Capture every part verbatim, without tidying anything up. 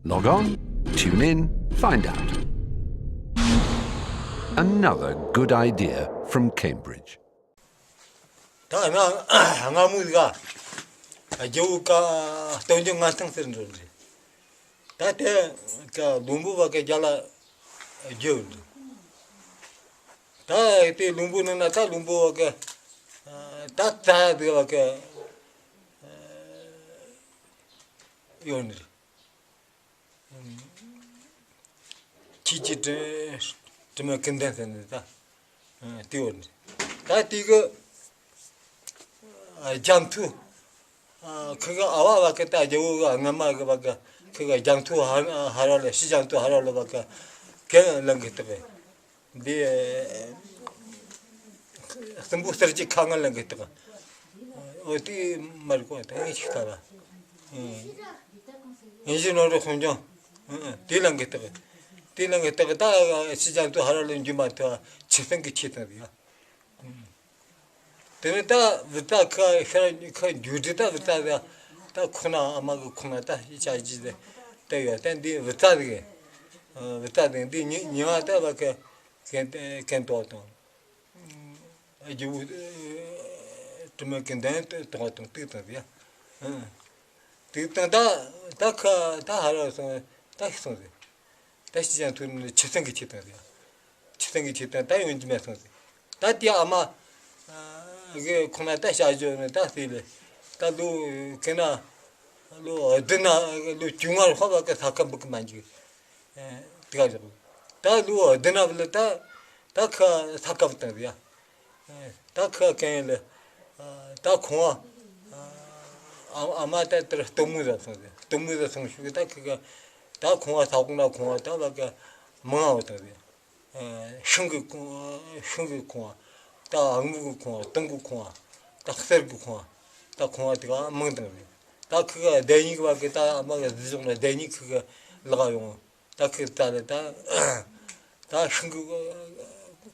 Log on, tune in, find out. Another good idea from Cambridge. ད་ང་སྔ་མོ་ཟིག་ག་རྒྱལ་བོ་ཀ་སྟོབས་འབྱོར་མངའ་ཐང་ཟེར་འགྲོ་རེད། ད་དེ་ཀ་ལུང་པོ་བ་ཀ་རྒྱ་ལ་རྒྱུ་འདུག་ད་དེ་ལུང་པོ་ནང་ན་ད་ལུང་པོ་བ་ཀ་ད་ད་དེ་བ་ཀ་ཡོད་ནི་རེད། ཁྱེད་ཀྱི་དྲི་དྲི་མ་ཀུན་ལྡན་ཟེར་ནས་ད་དེ་བོ་ནི་ད་དེ་གི་རྒྱ་མཚོ་ཁི་གི་ཨ་བ་བ་ཀི་ད་རྒྱལ་བོ་གི་སྔ་མ་གི་བ་ཀི་ཁི་གི་རྒྱ་མཚོ་ཧ་ཧ་ར་ལ་ཕྱི་རྒྱ་མཚོ་ཧ་ར་ལ་བ་ཀི་གན་ལང་གི་སྟེགས་འདི་སྲིན་པོ་གསེར་གྱི་ཁ་ངན་ལ་འགི་སྟག་འོ་དེ་མར་གོ་ད་ངས་ཆིག་ཐ་ལ། ཡིན་གཞི་ནོར་རི་ཁོང་ལྗང་དེ་ལ་འགི་སྟག་དེ་ལ་འགི་སྟག་ད་སི་ཅང་དུ་ཧ་ར་ལ་འཇུ་མ་ཐུ་ཆི་སང་གི་ཆི་ཐང་རེད་ཡ། དེ་ནས་ད་བུ་ད་ཁ་ཁ་ཁ་འཇུ་དེ་ད་བུ་ད་ད་ཁོ་ན་ཨ་མ་གི་ཁོ་ན་ད་ཅ་ཅི་ད་ད་ཡོད་ད་འདི་བུ་ད་རེད། བུ་ད་རེད་འདི་ཉི་ཉི་མ་ད་བ་ཀ་གན་གན་ཏོག་དང་། རྒྱུ་དྲི་མེད་ཀྱི་འདན་དོག་དང་དུག་དང་ཡ། དུག་དང་ད་ད་ཁ་ད་ཧ་ར་སོང་ད་ཤི་སོང་ཟེར། ད་ཤི་ཅང་ཐུག་ནི་ཆི་སང་གི་ཆི་དང་ཡ། ཆི་སང་གི་ཆི་དང་ད་ཡོང་གི་མེད་སོང་ཟེར། ད་དེ་ཨ་མ་གི་ཁོང་ན་ད་བྱ་བཞོ་ནི་ད་ཟེར་ལེ། ད་ལོ་ཀེ་ན་ལོ་བདུན་ན་ལོ་བཅུ་ལྔ་རུ་ཧོ་བ་ཀ་ས་ཁ་འབུག་གི་མ་འཇུག་དེ་ག་ཞོག་ད་ལོ་བདུན་ན་བ་ལ་ད་ད་ཁ་ས་ཁ་བཏང་ཡ། ད་ཁ་གན་ལ་ད་ཁོང་ཨ་ཨ་མ་ད་དེར་སྟོན་མོ་ཟ་སོང་ཟེར། སྟོན་མོ་ཟ་སོང་ཞུགས་ད་ཁི་ག་ད་ཁོང་ཨ་ས་ཁོང་ན་ཁོང་ཨ་ད་བ་ཀ་མང་ཨ་བ་དང་ཟེར། ཤིང་གི་ཁོང་ཤིང་གི་ཁོང་ད་ཨ་ངུ་གི་ཁོང་དུང་གི་ཁོང་ད་གསེར་གི་ཁོང་ད་ཁོང་ཨ་དེ་ག་མང་དང་ཟེར། ད་ཁི་ག་བདེ་ཉིག་བ་ཀི་ད་ཨ་མ་གི་ཟི་ཟོག་ན་བདེ་ཉིག་ཁི་ག་ལག་ཡོང་། ད་ཁི་ད་ལ་ད་ད་ཤིང་གི་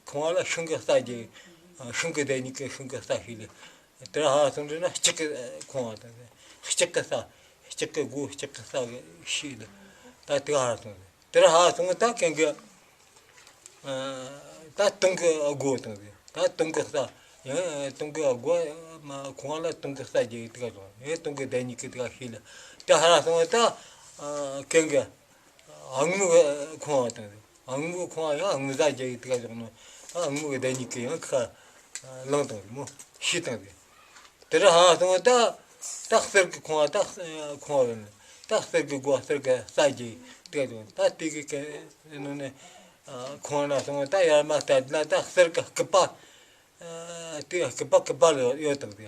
ཁོང་ལ་ཤིང་གི་རྩྭ་རྒྱས། ཤིང་གི་བདེ་ཉིད་ཀྱི་ཤིང་གི་རྩྭ་ཤེས་ལ། དེར་ཧ་སོང་འདྲི་ན་ལྕགས་ཀྱི་ཁོང་བ་དང་ལྕགས་ཀྱི་རྩྭ། ལྕགས་ཀྱི་སྒོ་ལྕགས་ཀྱི་རྩྭ་ཤེས་ལ། ད་དེ་ཧ་སོང་དེར་ཧ་སོང་ད་གན་གི་ད་དུང་གི་སྒོ་དང་ད་དུང་གི་རྩྭ། ཡང་དུང་གི་སྒོ་མ་ཁོང་ལ་དུང་གི་རྩྭ་རྒྱས་དེ་ག་སོང་ཡང་དུང་གི་བདེ་ཉིད་ཀྱི་དེ་ག་ཤེས་ལ། དེ་ཧ་སོང་ད་གན་གི་ཨ་ངུ་གི་ཁོང་བ་དང་། ཨ་ངུ་གི་ཁོང་བ་ཡང་ཨ་ངུ་ཟ་རྒྱ་ཡི་དེ་ག་ཞོག་ནོ། ཨ་ངུ་གི་བདེ་ཉིད་ཀྱི་ཡང་ཁ་ལང་དང་མོ་ཤི་དང་དེ། དེར་ཧ་སོང་ད་ད་གསེར་གི་ཁོང་བ་ད་ཁོང་བ་ཡིན། ད་གསེར་གི་སྒོ་གསེར་གི་རྩྭ་རྒྱ་ཡི་དེ་ག་ཞོག་ད་དེ་གི་ནོ་ནས་ཁོང་ན་སོང་ད་ཡར་མ་ལྟ་ན་ད་གསེར་གི་སྐུད་པ། དེ་སྐུད་པ་སྐུད་པ་ལ་ཡོད་དང་དེ།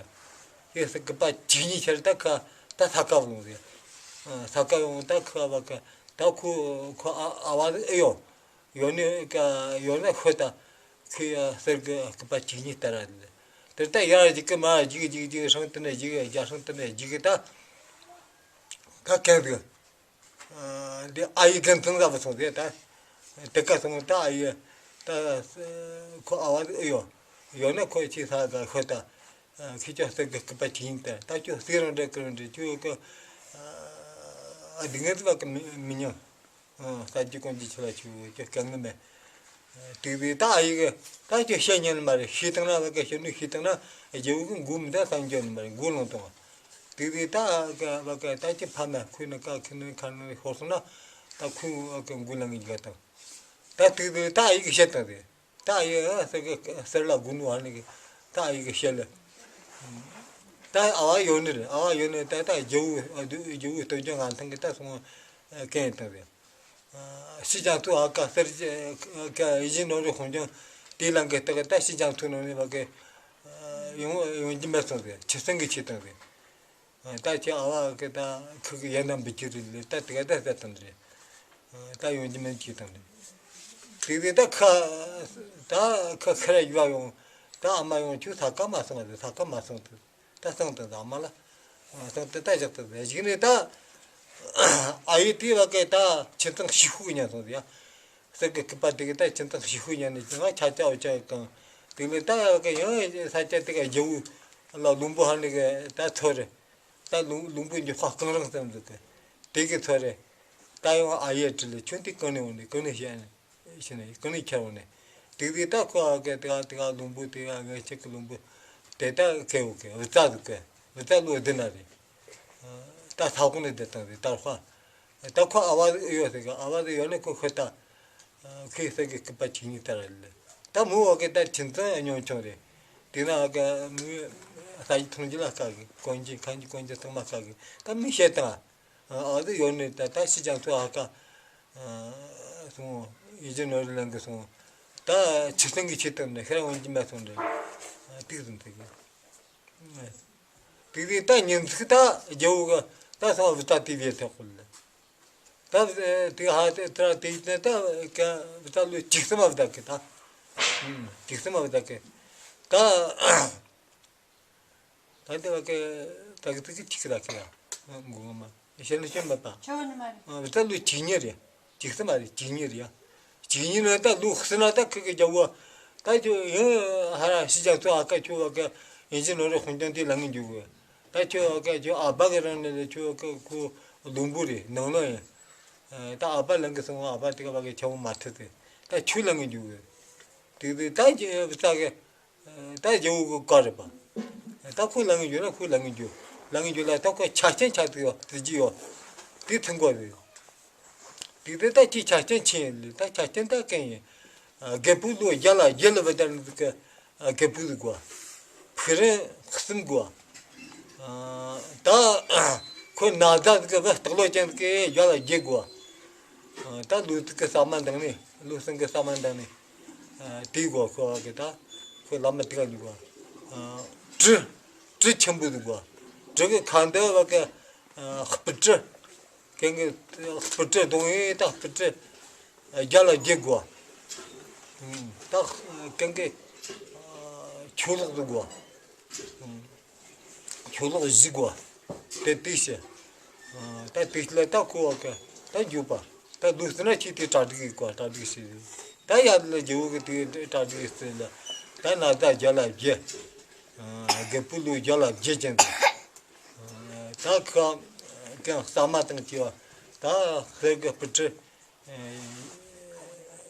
དེ་སྐུད་པ་ཆིག་གཉིས་ཆར་ད་ཁ་ད་ས་ཁ་ལོང་དེ། ས་ཁ་ལོང་ད་ཁ་བ་ཁ་ད་ཁོ་ཁོ་ཨ་ཨ་བ་ཨེ་ཡོད། ཡོད་ནི་ཀ་ཡོད་ན་ཤོད་ད། ཁོས་ཡ་གསེར་གི་སྐུད་པ་ཆིག་གཉིས་ལྟར་ར་དེ། དེ་ད་ཡར་ཞིག་གི་མར་ཞིག་ཞིག་ཞིག་སྲང་དེ་ནས་ཞིག་རྒྱ་སྲང་དེ་ནས་ཞིག་གི་ད། ད་ཁེངས་དུ། འདི་ཨ་ཡི་རྒན་ཚང་ཟ་བ་སོང་དེ་ད། དེ་ཀ་སོང་ད་ཨ་ཡི་ད་ཁོ་ཨ་བ་ཨེ་ཡོད། ཡོད་ན་ཁོ་ཅི་ས་ག་ཤོད་ད། ཁྱེད་ཅག་གསེར་གི་སྐུད་པ་ཅིག་ཡིན་ཏེ་ད་ཁྱོད་གསེར་རང་འདྲ་ཀི་རང་འདྲ་ཁྱོད་ཀི་ཨ་སྡུག་བསྔལ་བ་ཀི་མི་མི་མྱོང་། ས་རྒྱུ་ཀུན་གྱི་ཆུ་ལ་ཆུ་ཁྱོད་དཀའ་ངལ་མེད། དེ་དེ་ད་ཨ་ཡི་གི་ད་ཁྱོད་བཤད་ཉན་ནི་མ་རེད། ཤི་བཏང་ན་བ་ཀི་ཤི་ནི་ཤི་བཏང་ན་རྒྱལ་བོ་གི་མགོ་མི་ད་ས་འཇོག་ནི་མ་རེད། མགོ་ལོང་བཏང་བ། དེ་དེ་ད་ཨ་ག་བ་ཀི་ད་ཁྱོད་ཕ་མ་ཁོས་ནི་ཀ་ཁི་ནི་ཁ་ནི་ཤོར་སོང་ན་ད་ཁོས་ཨ་ཀི་མགོ་ལངས་གི་འཇོག་དང་། ད་དེ་དེ་ད་ཨ་ཡི་གི་བཤད་དང་དེ། ད་ཡི་ཨ་གསེར་གི་གསེར་ལ་དགུ་ནུ་བ་ནི་གི་ད་ཡི་གི་བཤད་ལ། ད་ཨ་བ་ཡོད་ནི་རེད། ཨ་བ་ཡོད་ནི་ད་ད་རྒྱལ་བོ་རྒྱལ་བོའི་སྟོབས་ཀྱང་ང་ཐང་གི་ད་སོང་གན་ཡིན་དང་རེད། སི་ཅང་ཐུ་ཨ་ཀ་གསེར་གི་ཡི་ནོར་རི་ཧོང་ཀྱང་དེ་ལང་གི་ད་གི་ད་སི་ཅང་ཐུ་ནང་ནི་བ་གི་ཡོང་ཡོང་གི་མེད་སོང་རེད། ཆི་སང་གི་ཆི་དང་རེད། ད་ཁྱེད་ཨ་བ་གི་ད་ཁུ་གི་ཡན་ན་འབུད་རྒྱུ་རེད་ལེ། ད་དེ་ག་ད་ཟེར་དང་རེད། ད་ཡོང་རྒྱུ་མེད་ཅིག་དང་རེད། དེ་དེ་ད་ཁ་ད་ཁ་ཁ་ར་ཡུ་བ་ཡོང་། ད་ཨ་མ་ཡོང་ཁྱོད་ས་ཁ་མ་སོང་བ་རེད། ས་ཁ་མ་སོང་དུ་ད་སང་དུ་ཨ་མ་ལ་སང་དུ་ད་བཞག་དུ་བཞག་ནས་ད་ཨ་ཡི་དེ་བ་གི་ད་ཁྱེད་ཚང་ཤི་ཤུགས་ཉན་སོང་ཟེར་ཡ། གསེར་གི་སྐུད་པ་དེ་གི་ད་ཁྱེད་ཚང་ཤི་ཤུགས་ཉན་ནས་ང་ཆ་ཆ་འོ་ཆ་གང་དེ་ལས་ད་ཡ་གི་ཡང་ས་ཆ་དེ་ག་རྒྱལ་བོ་ལ་ལུང་པོ་ཧ་ནི་གི་ད་ཐོ་རེད། ད་ལུང་ལུང་པོ་འཇུག་ཁ་གང་རང་ཙམ་འདུག་གི་དེ་གི་ཐོ་རེད། ད་ཡང་ཨ་ཡེ་དྲིས་ལ་ཁྱོད་དེ་གང་ནས་འོང་ནས་གང་ནས་བཤད་ནས་ཤི་ནས་གང་ནས་ཁྱེར་འོང་ནས། དེ་དེ་ད་ཁོ་ཨ་ག་དེ་ག་དེ་ག་ལུང་པོ་དེ་ག་ངའི་ཆེ་གི་ལུང་པོ་དེ་ད་ག་གེ་འོ་གེ་བུ་ཙ་ཟིག་གེ་བུ་ཙ་ལོ་བདུན་ན་རེད། ད་ས་ཁོངས་ནས་བསྡད་བཏང་རེད་ད་ཧ། ད་ཁོ་ཨ་བ་ཟིག་ཡོད་ཟེར་གི་ཨ་བ་ཟིག་ཡོད་ནས་ཁོ་ཁོ་ད། ཁོས་ཟེར་གི་སྐུད་པ་ཆིག་གཉིས་ལྟར་ལ། ད་མོ་བ་གི་ད་ཁྱིམ་ཚང་ཉམ་ཆུང་རེད། དེ་ན་ག་མོས་ས་ཡི་ཐང་ཅི་ལ་དཀའ་གི་གོན་རྒྱུ་ཁང་གི་གོན་རྒྱུ་ཚང་མ་དཀའ་གི་ད་མི་བཤད་དང་། ཨ་ཟིག་ཡོད་ནས་ད་ད་ཤི་ཅང་ཚོ་ཧ་ཀ་སོང་། ཡིན་གྱི་ནོར་ལེན་གི་སོང་། ད་ཆི་སེང་གི་ཆེད་དུ་ནས་ཤར་འོན་གྱི་མ་སོང་རེད། ཏིག་ཟིན་ཐུག་གི་དེ་དེ་ད་ཉིན་ཚིག་ད་རྒྱལ་བོ་གི་ད་སོང་བ་ད་དེ་བས་ཐོག་གོ་ལ། ད་དེ་ཧ་དེ་ད་དེ་ནས་ད་ཀ་ད་ལོ་བཅུ་གསུམ་མ་བདག་གི་ད། བཅུ་གསུམ་མ་བདག་གི་ད། ད་དེ་བ་ཀ་ད་གི་ད་གི་ཅིག་ད་གི་ཡ་མགོ་མ་ཤེས་ནི་ཤེས་མ་པ། ཁྱོད་ནི་མ་རེད། ད་ལོ་བཅུ་གཉིས་རེད། བཅུ་གསུམ་མ་རེད་བཅུ་གཉིས་རེད་ཡ། བཅུ་གཉིས་ནས་ད་ལོ་གསུམ་ན་ད་ཁི་གི་རྒྱལ་བོ་ད་ཁྱོད་ཡང་ཧ་ར་ཤི་ཅང་ཚོ་ཨ་ཀ་ཁྱོད་བ་ཀ་ཡིན་གྱི་ནོར་རེ་ཧོན་ཀྱང་དེ་ལ་ངན་འཇུག་གི་ད་ཁྱོད་ཨ་ཀ་ཁྱོད་ཨ་ཕ་གི་རང་ནས་ལས་ཁྱོད་ཨ་ཀ་ཁོ་ལུང་པོ་རེད་ནང་ལོ་ཡིན། ད་ཨ་ཕ་ལང་གི་སོང་ཨ་ཕ་དེ་ག་བ་གི་ཆ་བོ་མ་ཐུབ་ཏེ་ད་ཁྱོད་ལང་གི་འཇུག་གི་དེ་དེ་ད་ཁྱོད་ས་གི་ད་རྒྱལ་བོ་གི་བཀའ་རེད་པ། ད་ཁོ་ལང་གི་འཇུག་ན་ཁོ་ལང་གི་འཇུག་ལང་གི་འཇུག་ལ་ད་ཁོ་ཆ་རྐྱེན་ཆ་ཐུབ་ཡོད་ཐུབ་ཀྱི་ཡོད། དེ་ཐུབ་དགོས་རེད། དེ་དེ་ད་ཁྱོད་ཆ་རྐྱེན་ཆེ་ཡིན་ལ་ད་ཆ་རྐྱེན་ད་གན་ཡིན། རྒད་པོ་ལོ་བརྒྱ་ལ་བརྒྱད་ལ་བུད་དར་ནི་གི་རྒད་པོ་ཟིག་དགོས། ཕུག་རོན་གསུམ་དགོས། ད་ཁོ་ན་ཟླ་ཟིག་གི་བུ་སྟག་ལོ་ཅན་ཟིག་གི་བརྒྱ་ལ་བརྒྱད་དགོས། ད་ལོ་ཟིག་གི་ས་མ་འདང་ནི་ལོ་གསུམ་གི་ས་མ་འདང་ནི་དེ་དགོས་ཁོ་བ་གི་ད་ཁོ་བླ་མ་དེ་ག་ཉུག་གོ། གྲི་གྲི་ཆེན་པོ་ཟིག་དགོས། གྲི་གི་ཁ་འདི་བ་གི་སྤུ་གྲི། གན་གི་སྤུ་གྲི་གདོང་ཡིན་ད་སྤུ་གྲི་བརྒྱ་ལ་བརྒྱད་དགོས། ད་གན་གི་ཆོས་ལོག་ཟིག་དགོས། ཆོས་ལོག་བཞི་དགོས། དེ་དེ་བྱས། ད་དེ་ལ་ད་ཁོ་བ་གི་ད་འཇུག་པ། ད་ལུག་ཟིན་ན་ཁྱེད་དེ་གྲ་སྒྲིག་གི་དགོས་གྲ་སྒྲིག་བྱས། ད་ཡར་ལ་རྒྱལ་བོ་གི་དེ་གྲ་སྒྲིག་བྱས་ལ། ད་ན་ཟླ་བརྒྱ་ལ་བརྒྱད། རྒད་པོ་ལོ་བརྒྱ་ལ་བརྒྱད་ཅན་དེ། ད་ཁ་གན་ཟ་མ་དང་བཅས་པ། ད་གསེར་གི་སྤུ་གྲི་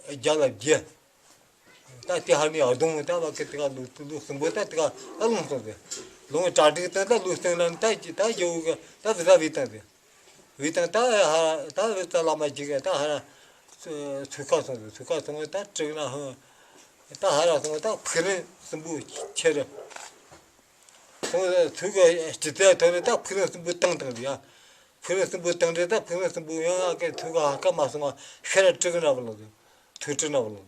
བརྒྱ་ལ་བརྒྱད། ད་དེ་ཧ་ནི་ཨ་གདོང་ད་བ་ཀི་དེ་ག་ལུག་ལུག་གསུམ་པོ་ད་དེ་ག་ད་ལོངས་སོང་ཟེར། ལོངས་གྲ་སྒྲིག་དང་ད་ལུག་སྟེང་ན་ད་ད་ཡོད་གི་ད་བི་ཟ་བི་དང་ཟེར། བི་དང་ད་ཧ་ད་བི་ད་བླ་མ་ཅིག་གི་ད་ཧ་ཚུ་ཁ་སོང་ཟེར། ཚུ་ཁ་སོང་ད་དྲུག་ན་ཧ་ད་ཧ་ར་སོང་ད་ཕུག་རོན་གསུམ་པོ་ཁྱེར་རེ། སོང་ཚུ་གི་སྤྱི་ཚེ་ཐོག་ནས་ད་ཕུག་རོན་གསུམ་པོ་བཏང་བཏང་ཟེར་ཡ། ཕུག་རོན་གསུམ་པོ་བཏང་རེ་ད་ཕུག་རོན་གསུམ་པོ་ཡང་ཨ་ཀའི་ཐུག་ག་ཧ་ཀ་མ་སོང་བ་ཤ་ར་དྲུག་ན་བ་ལོ་ཟེར། ཐུག་དྲུག་ན་བ་ལོ།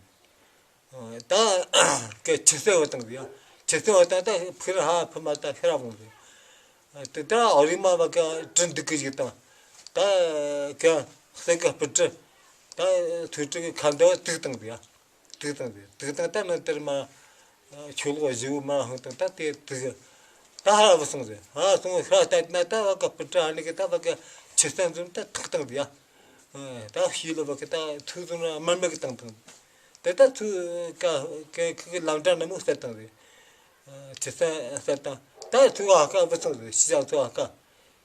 ད་གི་ཆུ་སེ་བ་བཏང་ཟེར་ཡ། ཆུ་སེ་བ་བཏང་ད་ཕུག་རོན་ཧ་ཕུ་མ་ད་ཤ་ར་བ་ལོ་ཟེར། དེ་ད་ཨོ་རི་མ་བ་གི་དྲི་འདུག་གི་ཞིག་དང་། ད་གི་གསེར་གི་སྤུ་གྲི། ད་ཐུག་དྲུག་གི་ཁ་འདི་བ་དུག་བཏང་ཟེར་ཡ། དུག་བཏང་ཟེར། དུག་བཏང་ད་ནི་དེར་མ། ཆོས་ལོག་བཞི་བོ་མ་ཧང་དང་ད་དེ་དུག་ད་ཧ་ར་བུད་སོང་ཟེར། ཧ་སོང་ཧ་ལྟ་ན་ད་བ་ག་སྤུ་གྲི་ཧ་ནི་གི་ད་བ་ག་ཆུ་སེ་འཛོམས་ད་ཐུག་བཏང་ཟེར་ཡ། ད་ཤི་ལ་བ་ག་ད་ཐུག་སོང་ན་དམར་མེ་གི་བཏང་བཏང་། དེ་ད་ཐུག་ག་ག་གི་ལམ་འདྲ་ན་མོ་བསད་བཏང་ཟེར། ཆུ་སེ་བསད་བཏང་། ད་ཐུག་ཧ་ཀ་བུད་སོང་ཟེར། ཤི་ཅང་ཚོ་ཧ་ཀ་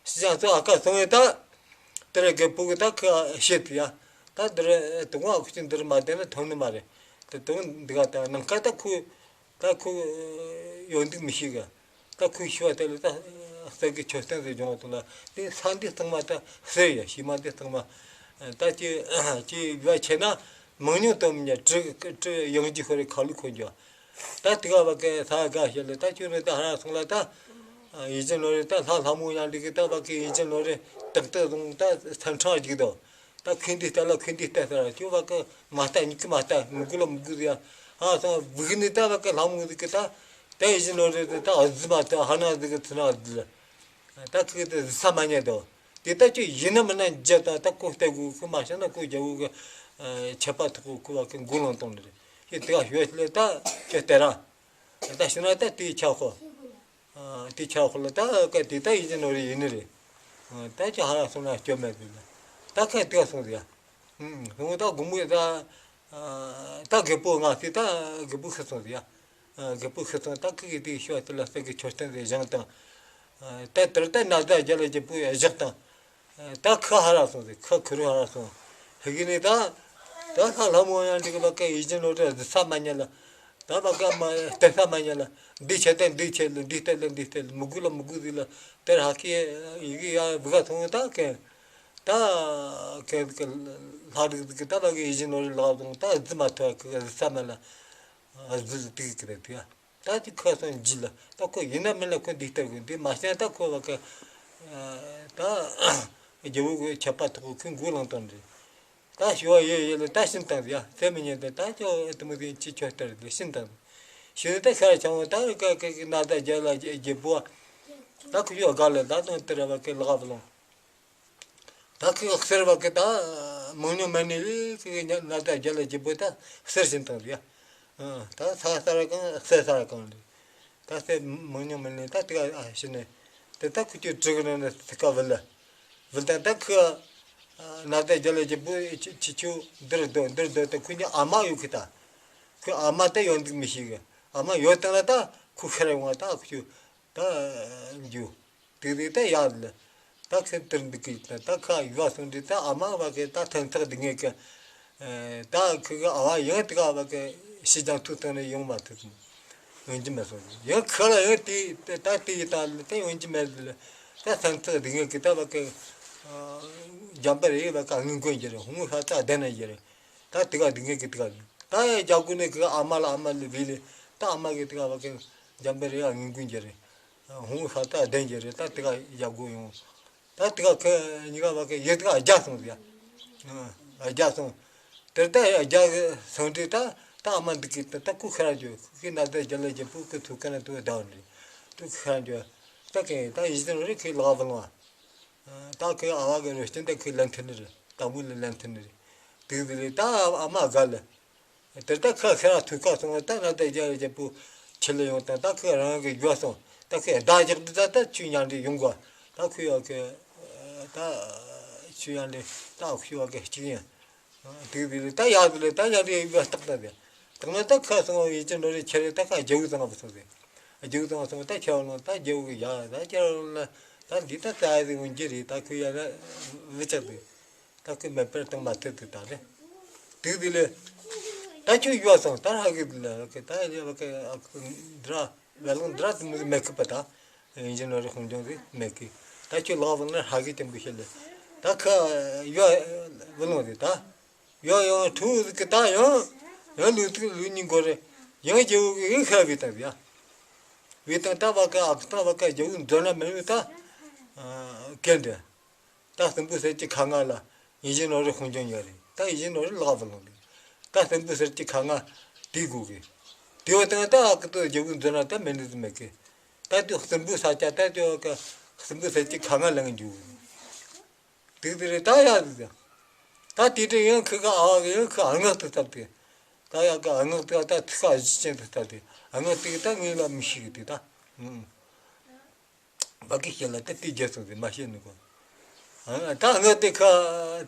ཤི་ཅང་ཚོ་ཨ་ཀ་སོང་བས་ད། དེར་རྒད་པོ་གི་ད་ཁ་བཤད་དེ་ཡ། ད་འདིར་དུང་བ་ཁུ་ཅིག་འདིར་མ་བསྡད་ན་ཐོན་ནི་མ་རེད། དེ་དུང་འདི་ག་ད་ནང་ཁ་ད་ཁོ། ད་ཁོ་ཡོང་འདུག་མི་ཤེས་ག་ད་ཁོའི་ཤི་བ་དེ་ལ་ད་གསེར་གི་མཆོད་རྟེན་ཟེར་བྱུང་བ་དང་ལ་དེ་ས་འདི་ཚང་མ་ད་གསེར་ཡ་ཤི་མ་འདི་ཚང་མ། ད་ཅི་ཅི་ཡ་ཆེ་ན་མང་ཉུང་དུ་མི་ཉན་གྲི་གྲི་ཡང་ཅི་ཤོར་རེ་ཁ་ལུ་ཁོ་འཇོག་ད་དེ་ག་བ་ག་ས་ག་ཤེད་ལ་ད་ཁྱོད་རེ་ད་ཧ་ར་སོང་ལ་ད། ཡིན་ཅི་ནོ་རེ་ད་ལྷ་ལྷ་མོ་ཡང་འདི་གི་ད་བ་གི་ཡིན་ཅི་ནོ་རེ་ཏག་ཏག་རུང་ད་སེམས་ཁྲང་ཅིག་དོ། ད་ཁོས་འདི་ལྟ་ལ་ཁོས་འདི་ལྟ་ཟེར་ཁྱོད་བ་གི་མ་ལྟ་མྱིག་གི་མ་ལྟ་མི་དགོས་ལ་མི་དགོས་ཟེར། ཧ་སོང་བུག་ནི་ད་བ་གི་ལྷ་མོ་འདི་གི་ད། ད་ཡིན་ཅི་ནོ་རེ་ད་ཨ་ཟི་མ་ད་ཧ་ན་འདི་གི་ཚི་ན་འདི་ལ། ད་ཁོས་ད་ཟི་ས་མ་ཉན་དོ། དེ་ད་ཁྱོད་ཡིན་ན་མིན་ན་འཇལ་ད་ད་ཁོ་ལྟ་དགོས་ཁོ་མ་བྱས་ན་ཁོ་རྒྱལ་བོ་གི་ཆད་པ་ཐོག་ཁོ་བ་གི་མགོ་ལོང་གཏོང་ནི་རེད། ཁྱོད་དེ་ག་ཞོལ་ལས་ད་ཁྱོད་ལྟ་ར། ད་ཤི་ན་ད་དེའི་ཆ་ཁོ། དེའི་ཆ་ཁོ་ལ་ད་ག་དེ་ད་ཡིན་ཅི་ནོ་རེ་ཡིན་ནི་རེད། ད་ཁྱོད་ཧ་ར་སོང་ན་སྐྱོ་མེད་དེ་ལ། ད་ཁ་དེ་ག་སོང་ཟེར་ཡ། སོང་ད་དགོང་མོ་ད། ད་རྒད་པོ་ང་ཟེར་ད་རྒད་པོ་ཤི་སོང་ཟེར་ཡ། རྒད་པོ་ཤི་སོང་ད་ཁི་གི་དེའི་ཤོག་དེ་ལ་གསེར་གི་མཆོད་རྟེན་ཟེར་བཞེངས་དང་། ད་དེར་ད་ན་ཟླ་རྒྱ་ལ་རྒད་པོ་བཞག་དང་། ད་ཁ་ཧ་ར་སོང་ཟེར། ཁ་ཁུ་རུ་ཧ་ར་སོང་། ཧི་གི་ནི་ད་ད་ལྷ་ལྷ་མོ་ཡང་འགྲིག་གི་བ་ཀ་ཡིད་བཞིན་ནོར་བུ་གཟི་ས་མ་ཉལ་ལ། ད་བ་ཀ་མ་སྟེར་ས་མ་ཉལ་ལ། འདི་ཆེ་སྟེར་འདི་ཆེ་ལ། འདི་སྟེར་ལ་འདི་སྟེར་ལ། མི་དགོས་ལ་མི་དགོས་ཟིག་ལ། སྟེར་ཧ་ཀི་ཡི་གི་ཡ་བུ་ག་སོང་། ད་ཀན་ད་ཀན་ཀན་ལྷ་རིགས་ཟིག་གི་ད་བ་ཀ་ཡིད་བཞིན་ནོར་བུ་ལག་བཟུང་། ད་གཟི་མ་ཐོ་གི་གཟི་ས་མ་ལ་གཟི་ཟིག་ཏིག་གི་རེད་ཡ། ད་དེ་ཁ་སང་འཇིག་ལ། ད་ཁོ་ཡིན་ན་མིན་ན་ཁོ་འདི་ལྟ་དགོས། འདི་མ་བྱས་ད་ཁོ་བ་ཀ་ད་རྒྱལ་བོ་གི་ཆད་པ་ཐོག་ཁོས་མགོ་ལངས་བཏང་རེད། ད་ཞུ་བ་ཡོད་ཡོད་ལ་ད་ཤིན་དང་ཡ་ཚེ་མི་ཉན་ད། ད་ཅོ་དེ་མོ་དེ་ཅི་ཆོད་ལྟར་ལ་ཤིན་དང་། ཤིན་ད་ཤར་བྱང་བ་ད་ཀ་ཀ་ཀ་ན་ད་རྒྱ་ལ་རྒྱལ་བོ་ད་ཁོ་ཡོད་ག་ལ། ད་དང་དེ་ར་བ་ཀ་ལག་བ་ལོང་། ད་ཁོས་གསེར་བ་ཀི་ད་མང་ཉུང་མ་ནི་ལས་ཁོས་ན་ད་རྒྱ་ལ་རྒྱལ་པོ་ད་གསེར་བྱིན་བཏང་ཡ། ཨ། ད་ས་ས་ར་གང་གསེར་ས་ར་གང་རེད། ད་གསེར་མང་ཉུང་མ་ནི་ད་དེ་ག་ཨ་ཤི་ནས་དེ་ད་ཁོ་ཁྱོད་དྲུག་གི་ནང་ནས་དེ་ཀ་བུད་ལ། བུད་ད་ད་ཁོས་ན་ད་རྒྱ་ལ་རྒྱལ་པོ་ཁྱི་ཁྱི་ཆུ་འདིར་སྡོད་འདིར་སྡོད་ད། ཁོ་གཉིས་ཨ་མ་ཡོད་གི་ད། ཁོས་ཨ་མ་ད་ཡོད་འདུག་མི་ཤེས་གི། ཨ་མ་ཡོད་དང་ལ་ད་ཁོ་ཤར་ཡོང་བ། ད་ཁོ་ཁྱོད་ད་འགྱོ། དེ་རེད་ད་ཡ་ལ། ད་ཁོས་དེར་འདུག་གི། ད་ཁོ་ཡུལ་སོང་དུས་ད་ཨ་མ་བ་ཀི་ད་ཐན་ཐག་སྡུག་བསྔལ་གི། ཨ། ད་ཁོ་གི་ཨ་བ་ཡང་དེ་ག་བ་ཀི་ཕྱི་རྒྱང་ཐུག་བཏང་ནས་ཡོང་མ་ཐུབ། ཡོང་རྒྱུ་མེད་སོང་། ཡང་ཁོ་ལ་ཡང་དེ་ད་དེ་ཡི་ད་ལ་ད་ཡོང་རྒྱུ་མེད་ལ། ད་ཐན་ཐག་སྡུག་བསྔལ་གི་ད་བ་ཀི། ཨ། འཇམ་པ་རེད་བ་ཀི་ངན་གོན་གྱི་རེད། ཧུང་ཧ་ད་བསྡད་ན་ཡི་རེད། ད་དེ་ག་སྡུག་བསྔལ་གི་དེ་ག་ད་ཡ་རྒྱ་གོ་ནས་ཁོ་གི་ཨ་མ་ལ་ཨ་མ་ལ་བི་ལི། ད་ཨ་མ་གི་དེ་ག་བ་ཀི་འཇམ་པ་རེད་བ་ངན་གོན་གྱི་རེད། ཧུང་ཧ་ད་བདེན་གྱི་རེད། ད་དེ་ག་ཡག་པོ་ཡོང་། ད་དེ་ག་ཁོ་གཉིས་ཀ་བ་ཀི་ཡུལ་དེ་ག་རྒྱ་སོང་ཟེར་ཡ། ཨ། རྒྱ་སོང་། དེར་ད་ཡ་རྒྱ་སོང་དུས་ད་ད་ཨ་མ་འདུག་གི། ད་ད་ཁོ་ཁ་ར་འགྱོ། ཁོ་གི་ན་ད་རྒྱ་ལ་རྒྱལ་པོ་ཁོ་ཐུག་ག་ན་དུ་ད་ནི་དུ་ཁ་ར་འགྱོ། ད་ཀི་ད་ཡིད་བཞིན་ནོར་བུ་ཁོའི་ལག་བུ་ལོང་བ། ད་ཁོས་ཨ་བ་གི་རོ་སྟེང་ད་ཁོས་ལན་ཐུབ་ནི་རེད། དང་པོ་ལ་ལན་ཐུབ་ནི་རེད། དེ་ཟེར་ད་ཨ་མ་དགའ་ལ། དེར་ད་ཁོ་ཤི་ར་ཐུག་ཁ་སོང་བ། ད་ན་ད་རྒྱ་རྒྱལ་པོ་ཁྲིད་ལ་ཡོང་དང་། ད་ཁོས་རང་གི་ཡུལ་སོང་། ད་ཁོས་བདག་ཅག་འདི་ད་ད་ཆུ་ཉག་འདྲེ་ཡོང་གོ། ད་ཁོས་ཡག་གི་ད་ཆུ་ཉག་འདྲེ་ད་ཁོས་ཡག་གི་གཅིག་ཡིན། དེ་ཟེར་ད་ཡག་ཟེར་ད་ཉག་འདྲེ་ཡོང་གི་བཏགས་ད་ཟེར། དང་ན་ད་ཁོ་སོང་བ་ཡིན་གྱི་ནོར་རེ་ཁྱེར་རེ་ད་ཁོ་རྒྱལ་བོ་ཚང་བ་སོང་ཟེར། རྒྱལ་བོ་ཚང་བ་སོང་བ་ད་ཁྱེར་བ་ལོང་། ད་རྒྱལ་བོ་གི་ཡག་ད་ཁྱེར་བ་ལོང་ལ། ད་འདི་ད་ད་ཟེར་འོང་གྱི་རེད། ད་ཁོས་ཡག་ན་བུ་ཆགས་དུས། ད་ཁོས་མེད་པར་བཏང་མ་ཐུབ་དུས་ད་རེད། དེ་དེ་ལས་ད་ཁྱོད་ཡོད་སོང་། ད་ཧ་གི་ལ་ད་ཡ་བ་ཀི་ཨ་ཁུ་འདྲ་བ་ལོང་འདྲ་དེ་མོ་མེད་གི་པ། ད་ཡིན་གྱི་ནོར་རེ་ཁོང་ཅང་ཟིག་མེད་གི། ད་ཁྱོད་ལག་བུ་ན་ཧ་གི་དེ་མོ་ཤེས་ལ། ད་ཁོ་ཡོད་བུ་ལོང་རེད་ད། ཡོད་ཡོང་ཐུག་ཟིག་གི་ད་ཡང་ཡང་ལུས་ཐུག་ལུས་གཉིས་འགོར་རེ། ཡང་རྒྱལ་བོ་གི་ཨེ་ཁ་བི་ད་ཡ། བི་ད་ད་བ་ཀི་ཨ་ཁུ་ད་བ་ཀི་རྒྱལ་བོ་འདོན་ན་མེད་བི་ད། ཨ། ཀན་འདྲ། ད་སྲིན་པོ་གསེར་གྱི་ཁ་རྔ་ལ་ཡིད་བཞིན་ནོར་བུ་ཁོང་ཅང་ཡོད་རེད། ད་ཡིད་བཞིན་ནོར་བུ་ལག་བུ་ལོང་རེད། ད་སྲིན་པོ་གསེར་གྱི་ཁ་རྔ་དེ་དགོས་གི། དེ་བ་དང་ད་ཨ་ཁུ་ཏོ་རྒྱལ་བོ་འཛིན་ན་ད་མེད་ནི་དེ་མེད་གི། ད་དེ་སྲིན་པོ་ས་ཆ་ད་དེ་བ་ཀི་སྲིན་པོ་གསེར་གྱི་ཁ་རྔ་ལེན་གི་འཇུག་གི། དེ་དེ་རེད་ད་ཡ་དེ། ད་དེ་དེ་ཡང་ཁི་ག་ཨ་བ་གི་ཡང་ཁི་ཨ་ངག་ཏུ་བཏབ་སྟེ། ད་ཡ་གི་ཨ་ངག་དེ་ད་ཐུགས་ཀ་གཞི་ཅན་དུ་བཏབ་སྟེ། ཨ་ངག་དེ་ད་ངས་ལ་མི་ཤེས་གི་དེ་ད། ཨུ། བ་གི་ཤེས་ལ་ད་དེ་རྒྱལ་སོང་ཟེར་མ་ཤེས་ནི་གོ། ཨ། ད་ངག་དེ་ཁ་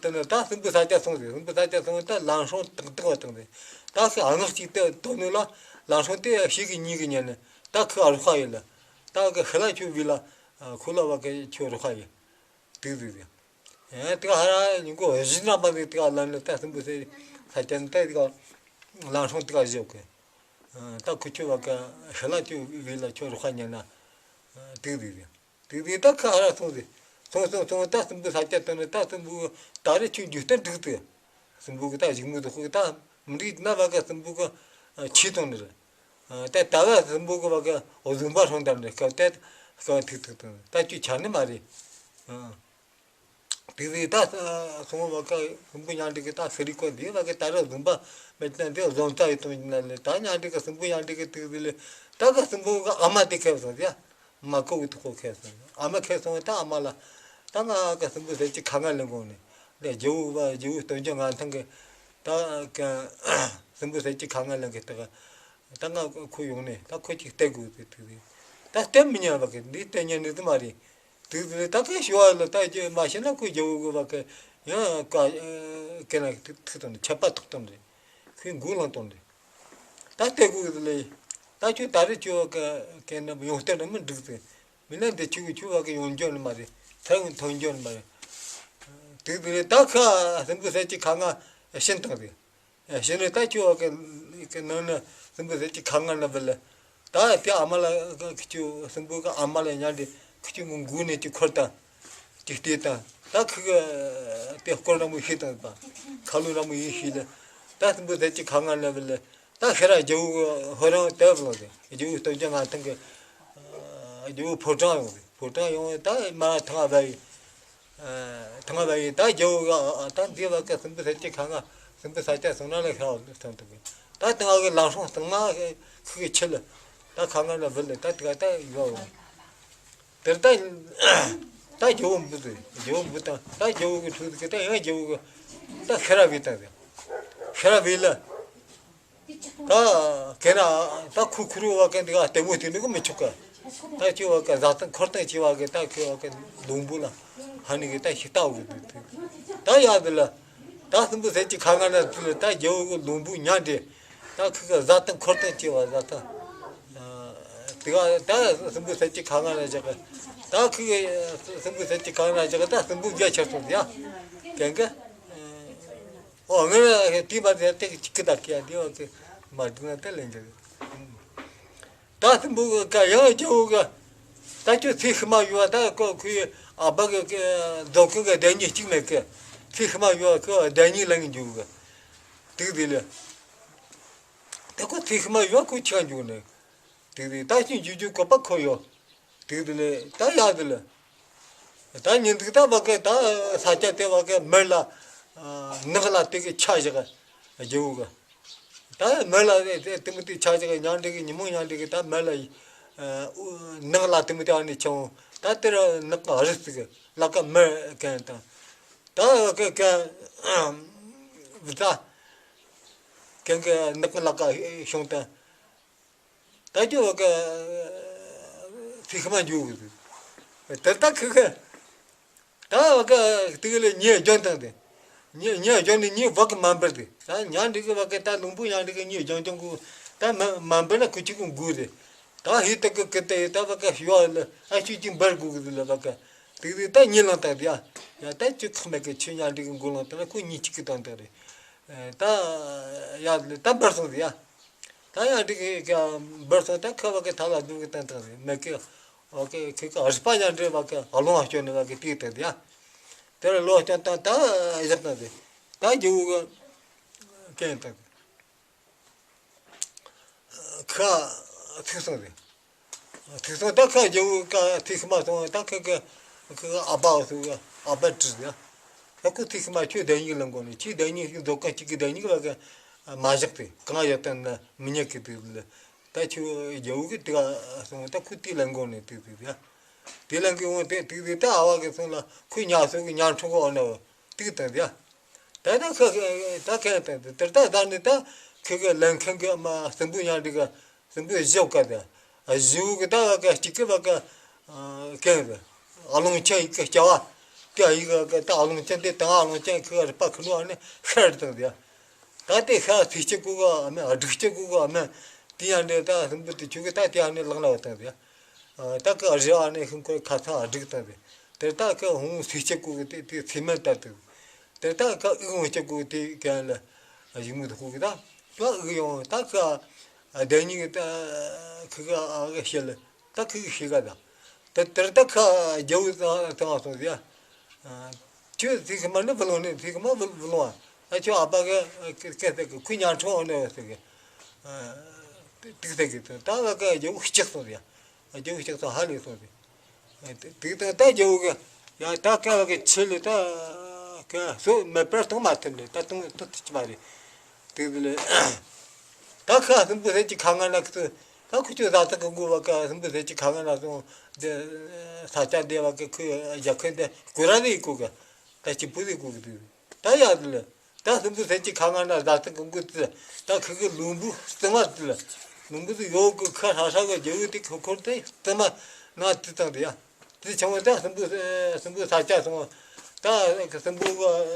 དེ་ནི་ད་སྲིན་པོ་ས་ཆ་སོང་ཟེར། སྲིན་པོ་ས་ཆ་སོང་ད་ལམ་སྲང་ཏག་ཏག་བ་དང་ཟེར། ད་ཁི་ཨ་ངག་ཅིག་དེ་དོ་ནི་ལ་ལམ་སྲང་དེ་ཤེས་གི་ཉིད་གི་ཉན་ནི། ད་ཁི་ཨ་རོགས་ཡིན་ལ། ད་གི་ཤི་ལ་ཁྱོད་བི་ལ་ཁོ་ལ་བ་གི་ཁྱོད་རོགས་ཡིན། དེ་ཟེར་ཟེར། ཨེ། དེ་ག་ཧ་ར་ཉིན་གོ་བཞི་ན་པ་ཟིག་དེ་ག་ལ་ནི་ད་སྲིན་པོ་ཟེར་ས་ཆ་ནི་ད་དེ་ག་ལམ་སྲང་དེ་ག་བཞག་གི། ཨ། ད་ཁོ་ཁྱོད་བ་ག་ཤི་ལ་ཁྱོད་བི་ལ་ཁྱོད་རོགས་ཉན་ན། ཨ། དེ་ཟེར་ཟེར། དེ་ཟེར་ད་ཁ་ཧ་ར་སོང་ཟེར། སོང་སོང་སོང་ད་སྲིན་པོ་ས་ཆ་དེ་ནི་ད་སྲིན་པོ་ད་རེ་ཁྱོད་འཇུག་སྟེ་འགྲིག་ཏེ། སྲིན་པོ་གི་ད་གཞུག་མོ་དུ་ཁོ་གི་ད་མི་འགྲིག་ན་བ་ག་སྲིན་པོ་གི་ཆས་གཏོང་ནི་རེད། ཨ། ད་ད་བ་སྲིན་པོ་གི་བ་ག་བཟུང་བ་སྲུང་དམ་རེད། སྐབས་དེ་སྐབས་ཐུག་ཐུག་དང་ད་ཁྱོད་ཆ་ནི་མ་རེད། ཨ། དེ་ཟེར་ད་སོང་བ་ཀ་སྲིན་པོ་མྱང་འདས་གི་ད་ཤི་རི་ཀོ་འདི་བ་ཀ་ད་ར་བཟུང་བ་མེད་ན་འདི་བཟུང་ད་ཡི་གཏོང་ཡིན་ན་ལེ། ད་མྱང་འདས་གི་སྲིན་པོ་མྱང་འདས་གི་དེ་ཟེར་ལེ། ད་ག་སྲིན་པོ་གི་ཨ་མ་དེ་ཁེབས་སོང་ཡ། མ་ཀོ་གི་ཐོག་ཁེབས་སོང་། ཨ་མ་ཁེབས་སོང་ད་ཨ་མ་ལ། ད་ང་ག་སྲིན་པོ་ཟེར་གྱི་ཁ་ང་ལེན་དགོས་ནི། ལེ་རྗེ་བོ་བ་རྗེ་བོ་སྟོན་རྒྱལ་ང་ཐང་གི་ད་ག་སྲིན་པོ་ཟེར་གྱི་ཁ་ང་ལེན་གི་ད་ག་ད་ང་ཁོ་ཡོང་ནི་ད་ཁོ་ཅིག་སྟེར་དགོས་ཟེར་དེ་ཟེར། ད་སྟེར་མི་ཉན་བ་གི་འདི་སྟེར་ཉན་ནི་དེ་མ་རེད། དེ་ད་ཁོས་ཞུ་བ་ལ་ད་རྒྱུ་མ་ཤེས་ན་ཁོས་རྒྱལ་བོ་གི་བ་ཀ་ཡང་ཀ་ཀེ་ན་ཐུག་ཐུག་དང་ཆད་པ་ཐོག་དང་རེད། ཁོས་མགོ་ལངས་དང་རེད། ད་ལྟ་གུ་ལས་ད་ཁྱོད་ད་རེས་ཁྱོད་བ་ཀ་ཀེ་ན་ཡོང་སྟེ་ན་མི་འགྲིག་ཟེར། མི་ན་འདི་ཁྱོད་ཀྱི་ཁྱོད་བ་ཀ་ཡོང་རྒྱུ་ནི་མ་རེད། ཐར་ཡོང་ཐོན་རྒྱུ་ནི་མ་རེད། དེ་དེ་ནས་ད་ཁ་སྲིན་པོ་ཟེར་གྱི་ཁ་ང་ཕྱིན་བཏང་དེ། ཕྱིན་ནས་ད་ཁྱོད་བ་གི་གི་ནང་ན་སྲིན་པོ་ཟེར་གྱི་ཁ་ང་ན་བུད་ལ། ད་དེ་ཨ་མ་ལ་གི་ཁྱོད་སྲིན་པོ་གི་ཨ་མ་ལ་ཉལ་དེ་ཁྱོད་ངུ་འགུག་ནས་ཀྱི་འཁོར་དང་། ཅིག་བལྟས་དང་། ད་ཁི་གི་དེ་སྐོར་ར་མོ་ཤེས་དང་པ། ཁ་ལོ་ར་མོ་ཡིན་ཤེས་ལ། ད་སྲིན་པོ་ཟེར་གྱི་ཁ་ང་ན་བུད་ལ། ད་ཤི་ར་རྒྱལ་བོ་གི་ཧོ་རང་དེ་བུད་ལ་དེ། རྒྱལ་བོ་སྟོབས་རྒྱལ་མངའ་ཐང་གི་རྒྱལ་བོ་ཕོ་བྲང་ཡོང་དེ། ཕོ་བྲང་ཡོང་ད་མ་ཐང་བ་ཡི། ཐང་བ་ཡི་ད་རྒྱལ་བོ་གི་ད་འདི་བ་གི་སྲིན་པོ་ཟེར་གྱི་ཁ་ང་སྲིན་པོ་ས་ཆ་སོང་ན་ལ་ཤི་ར་ཐང་དུ་གི། ད་ཐང་བ་གི་ལམ་སྲང་སྟེང་ང་ཁི་གི་ཆི་ལ། ད་ཁ་ང་ན་བུད་ལ་ད་དེ་ག་ད་ཡོད། དེར་ད་ད་རྒྱལ་བོ་འབུད་དེ། རྒྱལ་བོ་འབུད་དང་ད་རྒྱལ་བོ་གི་ཐུགས་ཀྱི་ད་ཡང་རྒྱལ་བོ་གི་ད་ཤི་ར་བས་དང་། ཤི་ར་བས་ལ། ད་གན་ན་ད་ཁུ་ཁུ་རུ་བ་གན་དེ་ག་ལྟད་མོ་དེ་ནི་གི་མི་ཆོག་གི། ད་ཁྱོད་བ་ག་བཟའ་ཐང་འཁོར་ཐང་ཆེ་བ་གི་ད་ཁྱོད་བ་ག་ལུང་བུ་ལ་ཧ་ནི་གི་ད་ཤི་ལྟ་བུ་གི་དེ། ད་ཡ་དེ་ལ་ད་སྲིན་པོ་ཟེར་གྱི་ཁ་ང་ན་དེ་ལ་ད་རྒྱལ་བོ་གི་ལུང་བུ་ཉལ་འདྲེ། ད་ཁི་གི་བཟའ་ཐང་འཁོར་ཐང་ཆེ་བ་བཟའ་ཐང་། དེ་ག་ད་སྲིན་པོ་ཟེར་གྱི་ཁ་ང་ན་བཞག་གི། ད་ཁི་གི་སྲིན་པོ་ཟེར་གྱི་ཁ་ང་ན་བཞག་གི་ད་སྲིན་པོ་བརྒྱ་ཆར་སོང་ཡ། གན་གི། ཨོ་ངས་དེ་མ་དེ་དེ་གི་ད་ཀྱ་དེ་བ་གི་མ་དུ་ན་དེ་ལེན་གི། ད་སྲིན་པོ་གི་ཀ་ཡང་རྒྱལ་བོ་གི་ད་ཁྱོད་ཚེ་ཤི་མ་ཡོད་བ། ད་ཁོ་ཁོའི་ཨ་ཕ་གི་གི་རྫོགས་སྐུ་གི་བདག་ཉིད་གཅིག་མེད་གི། ཚེ་ཤི་མ་ཡོད་བ་ཁོ་བདག་ཉིད་ལེན་གི་འཇུག་གི། དེ་དེ་ལས་ད་ཁོ་ཚེ་ཤི་མ་ཡོད་བ་ཁོ་ཆ་འཇུག་ནས། དེ་དེ་ད་ཤིང་འཇུ་རྒྱུ་གོ་པ་ཁོ་ཡོད། དེ་དེ་ལས་ད་ཡ་དེ་ལས། ད་ཉིན་དུ་ད་བ་གི་ད་ས་ཆ་དེ་བ་གི་མར་ལ་ནགས་ལ་དེ་གི་ཆ་བཞག་རྒྱལ་བོ་གི། ད་མར་ལ་དེ་མོ་དེ་ཆ་བཞག་ཉང་འདྲེ་གི་ཉི་མོ་ཉང་འདྲེ་གི་ད་མར་ལ་ནགས་ལ་དེ་མོ་དེ་ཨ་ནི་ཆ་འོང་། ད་དེར་ནགས་གི་རི་ཟིག་ལ་ཀ་མར་གན་དང་། ད་གི་གན་བི་ད་གན་གི་ནགས་ལ་ཀ་ཤོང་དང་། ད་ཁྱོད་བ་ག་ཚེ་ཤི་མ་འཇུག་གི། དེ་ད་ཁི་གི་ད་བ་ག་དེ་གི་ལས་ཉེས་སྦྱོང་དང་དེ། ཉེས་ཉེས་སྦྱོང་ནི་ཉེས་བག་གི་མ་འབར་དེ། ད་ཉང་འདྲེ་གི་བ་ག་ད་ལུང་པོ་ཉང་འདྲེ་གི་ཉེས་སྦྱོང་སྦྱོང་གི། ད་མ་མ་འབར་ན་ཁུ་ཆུ་གི་འགུ་དེ། ད་ཧི་ད་གི་གི་དེ་ད་བ་ག་ཞུ་བ་ལ་ཨ་ཆུ་ཅིག་འབར་དགོས་གི་ལ་བ་ག་དེ་གི་ད་ཉེས་ལང་དང་དེ་ཡ། ཡ་ད་ཁྱོད་ཁག་མེད་གི། ཆུ་ཉང་འདྲེ་གི་འགུ་ལང་དང་ན་ཁོ་ཉེས་གཅིག་གི་དང་དེ་རེད། ད་ཡ་ད་འབར་སོང་དེ་ཡ། ད་ཡང་འགྲིག་གི་འབར་སོང་། ད་ཁ་བ་གི་ཐ་ལ་སྡུག་གི་བསྟན་བཏང་ཟིན་མེད་གི། འོ་གི་ཁི་གི་རིག་པ་ཡང་འདྲེ་བ་གི་ཨ་ལོང་ཨ་སྐྱོན་ནི་བ་གི་དེའི་སྟེང་དེ་ཡ། དེ་ལ་ལོ་སྐྱོན་བཏང་ད་བཞག་བཏང་ཟིན། ད་རྒྱལ་བོ་གི་གན་བཏང་ཁ་ཐུག་སོང་ཟིན། ཐུག་སོང་། ད་ཁ་རྒྱལ་བོ་གི་ཐུག་ཤི་མ་སོང་། ད་ཁ་གི་ཁ་གི་ཨ་ཕ་སོ་གི་ཨ་ཕ་དྲིས་ཡ། ད་ཁོ་ཐུག་ཤི་མ་ཁྱོད་བདག་ཉིད་ལ་མགོ་ནས། ཁྱོད་བདག་ཉིད་ཞིག་རྫོགས་ཁ་གཅིག་གི་བདག་ཉིད་ལ་གི་མ་བཞག་སྟེ་གང་ཡོད་དམ་ན་མི་ཉག་གི་དུས་ལ། ད་ཁྱོད་རྒྱལ་བོ་གི་དེ་ག་སོང་། ད་ཁོ་དེ་ལ་མགོ་ནས་དུས་དུས་ཡ། དེ་ལ་མགོ་འོང་དེ་དུས་དུས་ད་ཨ་བ་གི་སོང་ལ་ཁོ་ཉག་སོ་གི་ཉག་ཁྲོ་གི་འོ་ན་དུས་དང་དེ་ཡ། ད་ད་ཁ་ཁ་ད་ཁ་ད་དེ་ད་ད་ནི་ད་ཁ་གི་ལན་མཁན་གི་མ་སྲིན་པོ་ཉག་འདི་ག་སྲིན་པོ་བཞི་བ་ག་དེ། བཞི་བོ་གི་ད་བ་ག་གཅིག་གི་བ་ག་གན་ཨ་ལོང་ཆེན་ཡི་གི་སྐྱ་བ། དེ་ཡི་ག་ག་ད་ཨ་ལོང་ཆེན་དེ་དང་ཨ་ལོང་ཆེན་ཁི་ག་རི་པ་ཁི་ནུ་ཨ་ནི་ཤར་དང་དེ། ད་དེ་ཤ་ཚིག་གཅིག་གུ་ག་ཨ་མེ་སྒྲིག་གཅིག་གུ་ག་ཨ་མེ། དེ་ཡང་འདྲེ་ད་སྲིན་པོ་དེ་ཆུ་གི་ད་དེ་ཨ་ནི་ལག་ན་བ་དང་དེ། ད་ག་རི་ཨ་ནི་ཤིང་ཁོའི་ཁ་ཚང་སྒྲིག་དང་དེ། དེ་ད་ག་ཧུང་ཚིག་གཅིག་གུ་གི་དེ་དེ་ཚིག་མེད་ད་དེ། དེ་ད་ག་ཨི་ཧུང་གཅིག་གུ་དེ་གན་ལ་ཡིག་མུ་དུ་ཁུག་གི་ད། ད་ཨི་ཡོང་ད་ག་བདེན་ཉིད་ད་ཁི་ག་ཨ་ག་ཤེས་ལ། ད་ཁི་གི་ཤི་ག་ད། ད་དེར་ད་ཁ་རྒྱལ་བོ་དང་དང་སོང་ཟེར་ཡ། ཁྱོད་ཚིག་གི་མ་ནི་བུ་ལོང་ནི་ཚིག་གི་མ་བུ་བུ་ལོང་ཨ། ཨ་ཁྱོད་ཨ་ཕ་གི་སྐད་ཟེར་གི་ཁུ་ཉག་ཁྲོ་འོ་ནི་ཟེར་གི། ཏིག་ཟེར་གི་ད་བ་ག་རྒྱལ་བོ་གཅིག་སོང་ཟེར་ཡ། རྒྱལ་བོ་གཅིག་སོང་ཧ་ལས་སོང་ཟེར། དེ་དང་ད་རྒྱལ་བོ་གི་ཡང་ད་ཀ་བ་གི་ཆེ་ལེ་ད་ཀ་སོ་མེད་པར་གཏོང་མ་ཐུབ་ནས་ད་གཏོང་ཐུབ་ཐུབ་ཀྱི་མ་རེད། དེ་ལས་ད་ཁ་སྲིན་པོ་ཟེར་གྱི་ཁ་ང་ན་ཁི་ད་ཁུ་ཆུ་ཟ་ཐག་གི་མགོ་བ་ཀ་སྲིན་པོ་ཟེར་གྱི་ཁ་ང་ན་སོང་། དེ་ས་ཆ་འདི་བ་ཀ་ཁུ་རྒྱ་ཁུ་འདི་ཀུ་ར་རེ་ཡི་ཀུ་ག་ད་ཅི་པུ་རེ་ཀུ་གི་དེ་ད་ཡ་དེ་ལས། ད་སྲིན་པོ་ཟེར་གྱི་ཁ་ང་ན་ཟ་ཐག་གི་མགོ་དེ། ད་ཁི་གི་ལུང་པོ་རྩིབ་མ་དེ་ལ། ལུང་པོ་དེ་ཡོད་གི་ཁ་ཧྲ་ཧྲ་གི་རྒྱལ་བོ་དེ་ཁོ་ཁོར་དེ་རྩིབ་མ་ན་དེ་དང་དེ་ཡ། དེ་ཆང་བ་ད་སྲིན་པོ་སྲིན་པོ་ས་ཆ་སོང་། ད་སྲིན་པོ་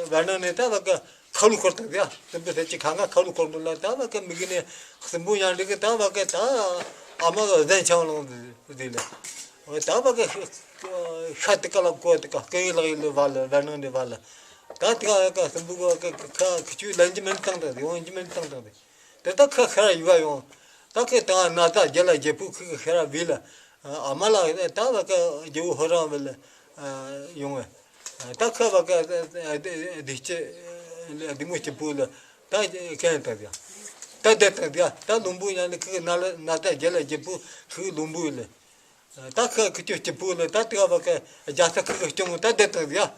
བར་སྣང་ནས་ད་བ་ག་ཁ་ལུ་ཁོར་དང་དེ་ཡ། སྲིན་པོ་ཟེར་གྱི་ཁ་ང་ཁ་ལུ་ཁོར་འདུག་ལ། ད་བ་ག་མི་གི་ནས་སྲིན་པོ་ཉག་འདི་གི་ད་བ་ག་ད་ཨ་མ་གི་གཟན་ཆང་ལོང་དེ་ལ། ད་བ་ག་ཤ་དེ་ཀ་ལ་གོ་དེ་ཀ་སྐེ་ཡི་ལག་ཡི་ལ་བ་ལ་བར་སྣང་ནས་བ་ལ། ད་དེ་ག་ག་སྲིན་པོ་ག་ག་ཁ་ཁི་ཆུ་ལན་གྱི་མིན་བཏང་དང་ཡོང་གྱི་མིན་བཏང་དང་། དེ་ད་ཁ་ཤར་ཡི་བ་ཡོང་། ད་ཁི་ད་ན་ད་རྒྱ་ལ་རྒྱལ་པོ་ཁི་ཁ་ཤར་བི་ལ། ཨ་མ་ལ་ད་བ་ཀ་རྒྱལ་པོ་ཧོ་རང་བི་ལ་ཡོང་བས། ད་ཁ་བ་ཀ་དེ་ཅི་དེ་མོ་སྐྱིད་པོ་ལ་ད་གན་ད་ཡ། ད་དེ་ད་ཡ། ད་ལུང་པོ་ཡང་ནི་ཁི་ན་ལ་ན་ད་རྒྱ་ལ་རྒྱལ་པོ་ཁི་ལུང་པོ་ལ། ད་ཁ་ཁི་ཆུ་སྐྱིད་པོ་ལ་ད་དེ་བ་ཀ་རྒྱ་ས་ཁི་ཁི་སྐྱོང་ད་དེ་ད་ཡ།